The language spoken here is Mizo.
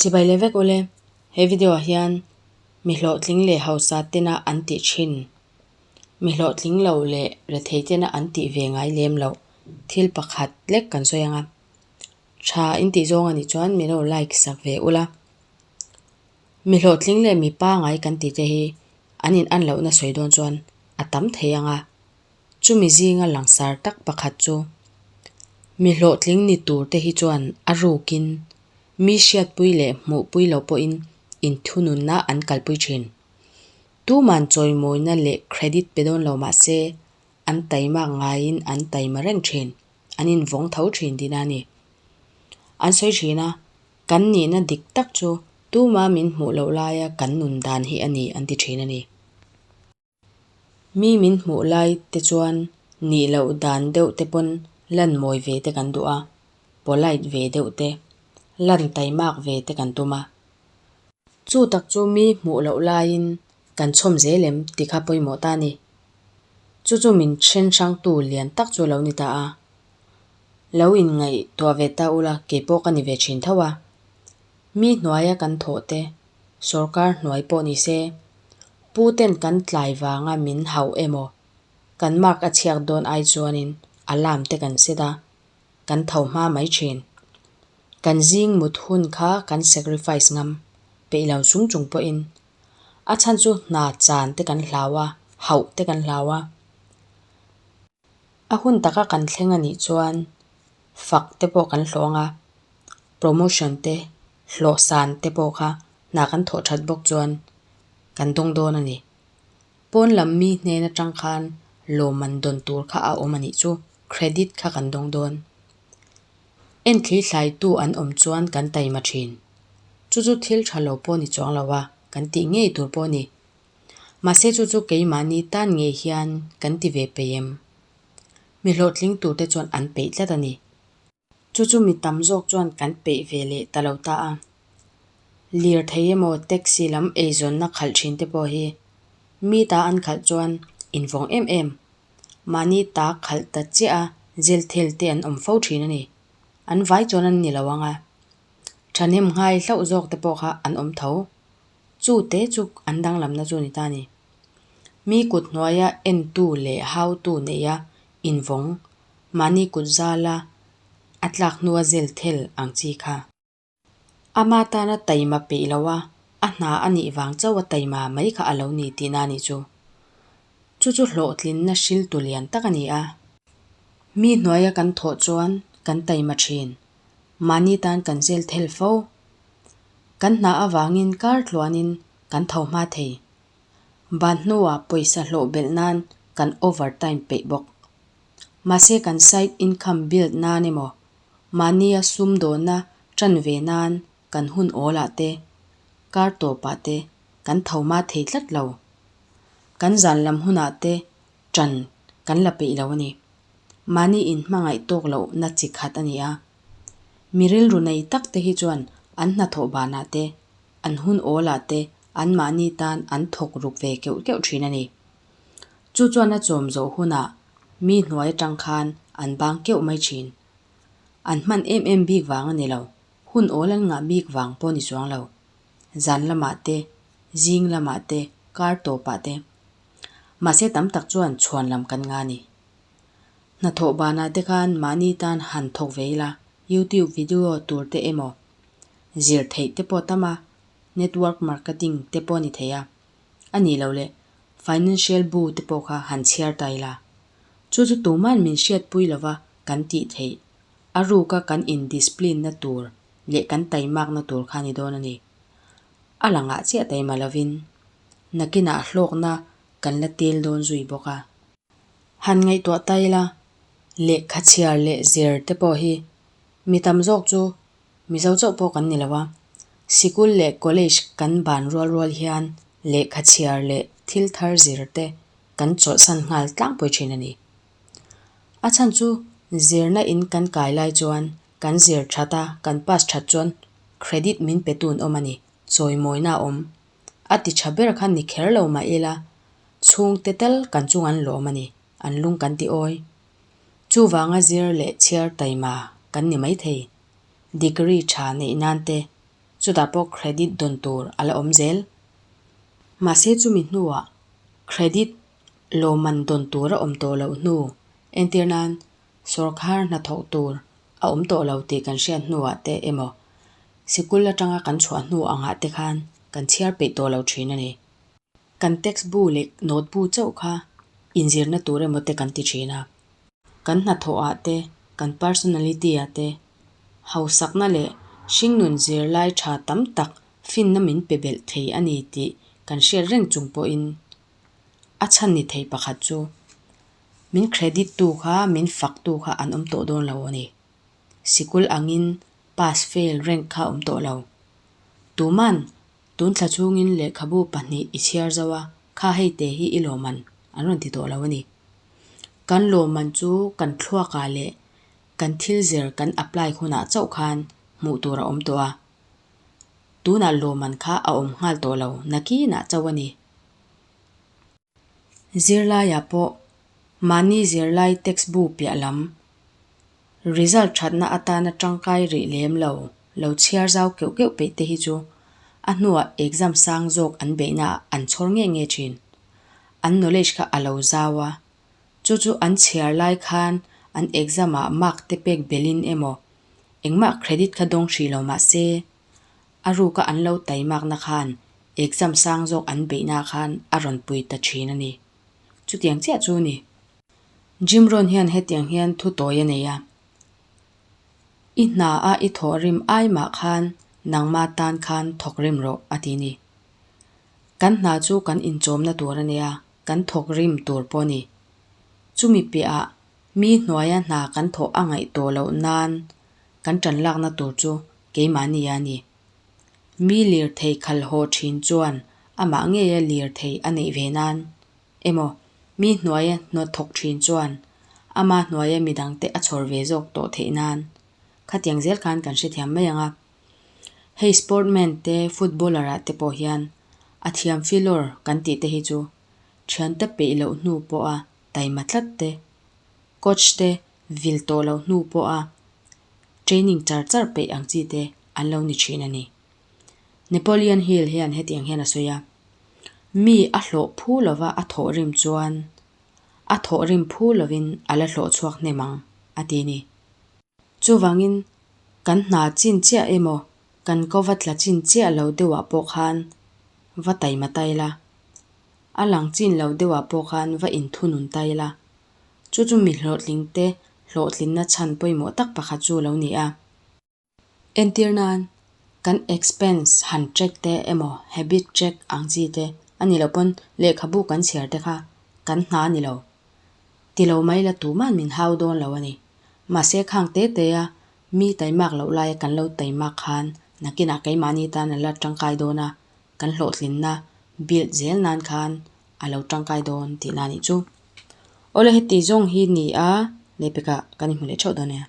Chibai leh vek ule, he video ah hian mi hlawhtling leh hausa tena an tih thin, mi hlawhtling lo leh rethei tena an tih ve ngai lem loh thil pakhat lek kan sawi ang a. Tha in tih zawng a nih chuan min lo like sak ve ula. Mi hlawhtling leh mi pangai kan tih te hi an in an lohna sawi dawn chuan a tam thei ang a. Chumi zinga langsar tak pakhat chu mi hlawhtling ni tur te hi chuan a rukin mi hriatpui leh hmuhpui loh pawhin inthununna an kalpui thin. Tuman chawimawina leh credit pe dawn lo mah se an taimak ngaiin an taima reng thin, an invawng tho thin tihna a ni. An sawi thin a, kan nihna dik tak chu tuma min hmuh loh laia kan nun dan hi a ni an ti thin a ni. Mi min hmuh lai te chuan nih loh dan deuh te pawn lan mawi ve te kan duh a, polite ve deuh te, lan taimak ve te kan tum a. Chu tak chu mi hmuh loh laiin kan chhawm zel em ti kha pawimawh ta a ni. Chu chu min then hrangtu lian tak chu a lo ni ta a. Lo inngaihtuah ve ta ula kei pawh ka ni ve thin tho a. Mi hnuaia kan thawh te, sorkar hnuai pawh ni se, pu ten kan tlai vanga min hauh emaw, kan mark a chhiak dawn ai chuanin alarm te kan set a, kan tho hma mai thin. Kan zing mut hun kha kan sacrifice ngam, peih lo chung chung pawhin. A chhan chu hna chan te kan hlau a, hauh te kan hlau a. A hun taka kan thleng a nih chuan fak te pawh kan hlawh ang a, promotion te, hlawh san te pawh kha hna kan thawh that bawk chuan kan dawng dawn a ni. Pawn lam mi hnen atang khan lawmman dawn tur kha a awm a nih chu credit kha kan dawng dawn. Enthli hlaitu an awm chuan kan taima thin. Chu chu thil tha lo pawh ni chuang lo a, kan tih ngei tur pawh a ni. Mahse chu chu keimahni tan ngei hian kan ti ve peih em? Mi hlawhtling turte chuan an peih tlat a ni. Chu chu mi tam zawk chuan kan peih ve leh ta lo ta a. Lirthei emaw taxi lam eizawnna khalh thin te pawh hi mi ta an khalh chuan invawng em em. Mahni ta khalh ta chiah a zel thel te an awm fo thin a ni. An vai chuan an ni lo ang a. Thahnem nghai hlauh zawk te pawh kha an awm tho. Chu te chu an danglamna chu a ni ta a ni. Mi kut hnuaia entu leh hautu neia invawng mahni kut zala a tlak hnua zel thel ang chi kha. Ama tana taima peih lo a, a hna a nih vang chauh a taima mai kha a lo ni tihna a nih chu. Chu chu hlawhtlinna hriltu lian tak a ni a. Mi hnuaia kan thawh chuan kan taima thin, mahni tan kan zel thel fo. Kan hna avangin kar tluanin kan tho hma thei. Ban hnuah pawisa hlawh belh nan kan overtime peih bawk. Mahse kan side income build nan emaw, mahnia sum dawnna tan ve nan kan hun awl ah te, kar tawp ah te kan tho hma thei tlat lo. Kan zan lam hunah te tan kan la peih lo a ni. Mahni inhmangaih tawk lohna chi khat a ni a. Mi rilru nei tak te hi chuan an hnathawh banah te, an hun awl ah te anmahni tan an thawk ruk ve keuh keuh thin a ni. Chu chuan a chawm zawh hunah mi hnuai atang khan an bang keuh mai thin. An hman em em bik vang a ni lo, hun awl an ngah bik vang pawh ni chuang lo. Zan lamah te, zing lamah te, kar tawpah te. Mahse tam tak chuan chhuan lam kan nga ni. Hnathawh banah te khan mahni tan han thawk ve ila, YouTube video tur te emaw, zir theih te pawh tam a, network marketing te pawh a ni thei a. A nih loh leh financial bu te pawh kha han chhiar ta ila. Chu chu tuman min hriatpui lova kan tih theih, a ruka kan in-discipline na tur leh kan taimakna tur kha a ni dawn a ni. A langah chiah taima lovin nakinah hlawkna kan la tel dawn zui bawk a. Han ngaihtuah ta ila, lehkha chhiar leh zir te pawh hi mi tam zawk chu Mizo chauh pawh kan ni lo a, sikul leh college kan ban rual rual hian lehkha chhiar leh thil thar zir te kan chawlhsan nghal tlangpui thin a ni. A chhan chu zirna in kan kai lai chuan kan zir that a, kan pass that chuan credit min pe tun awm a ni, chawimawina a awm. A ti tha ber kha ni kher lo mah ila, chhungte tal kan chung an lawm a ni, an lung kan ti awi. Chuvanga zir leh chhiar taima kan ni maithei. Degree tha neih nan te, Chutah pawh credit dawn tur a la awm zel. Mahse chumi hnuah credit lawmman dawn tur a awm tawh loh hnu, entir nan sawrkhar hnathawk tur a awm tawh lo tih kan hriat hnuah te emaw sikul atanga kan chhuah hnu angah te khan kan chhiar peih tawh lo thin a ni. Kan text bu leh note bu chauh kha inzirna tur emaw te kan ti thin a. Kan hnathawhah te, kan personality-ah te, hausakna leh hringnun zirlai tha tam tak finna min pe belh thei a ni tih kan hriat reng chung pawhin a chhan ni thei pakhat chu min credit tu kha, min fak tu kha an awm tawh dawn lo a ni. Sikul angin pass fail rank kha awm tawh lo. Tuman tun thla chhungin lehkhabu pahnih i chhiar zo a, kha hei te hi i lawmman an rawn ti tawh lo a ni. Kan lawmman chu kan thluakah leh kan thil zir kan apply hunah chauh khan hmuh tur a awm tawh a. Tunah lawmman kha a awm nghal tawh lo, nakinah chauh a ni. Zirlaiah pawh mahni zirlai text bu piah lam result thatna atana tangkai rih lem lo, lo chhiar zau keuh keuh peih te hi chu a hnuah exam sang zawk an beihnaah an chhawr nge nge thin. An knowledge kha a lo zau a, chu chu an chhiar lai khan an exam ah mark te pek belhin emaw engmah credit kha dawng hrih lo mah se a ruka an lo taimakna khan exam sang zawk an beihna khan a rawn pui ta thin a ni. Chutiang chiah chu a ni. Jim Rohn hian hetiang hian thu tawi a nei a, I hna a i thawh rim ai mah khan nangma tan khan thawk rim rawh a ti ni. Kan hna chu kan inchawmna tur a nia, kan thawk rim tur pawh a ni. Chumi piahah mi hnuaia hna kan thawh a ngaih tawh loh nan kan ṭan lakna tur chu keimahni a ni. Mi lirthei khal haw ṭhin chuan amah ngeia lirthei a neih ve nan emaw mi hnuaia hnawt thawk ṭhin chuan ama hnuaia midangte a chhawr ve zawk tawh theih nan khatiang zel khan kan hrethiam mai ang a. Hei sportman te footballer ah te pawh hian a thiam filawr kan tih te hi chu ṭhiante peih loh hnu pawha taima tlat te, coach te vil tawh loh hnu pawha training char char peih ang chi te an lo ni thin a ni. Napoleon Hill hian hetiang hian a sawi a, Mi a hlawh phu lova a thawh rim chuan a thawh rim phu lovin a la hlawh chhuak hnem ang, a ti ni. Chuvangin kan hna chin chiah emaw kan ko va tla chin chiah lo deuhah pawh khan va taima ta ila, a lang chin lo deuhah pawh khan va inthunun ta ila, Chu chu mi hlawhtlingte hlawhtlinna chhan pawimawh tak pakhat chu lo ni a. Entir nan, kan expense han track te emaw habit track ang chi te a nih loh pawn lehkhabu kan chhiar te kha kan hna a ni lo. Ti lo mai la tuman min hau dawn lo a ni. Mahse khang te te a mi taimak loh laia kan lo taimak khan nakinah keimahni tan a la tangkai dawn a, kan hlawhtlinna build zel nan khan a lo tangkai dawn tihna a nih chu. Awle heti zawng hi ni a, lehpekah kan inhmu leh theuh dawn nia.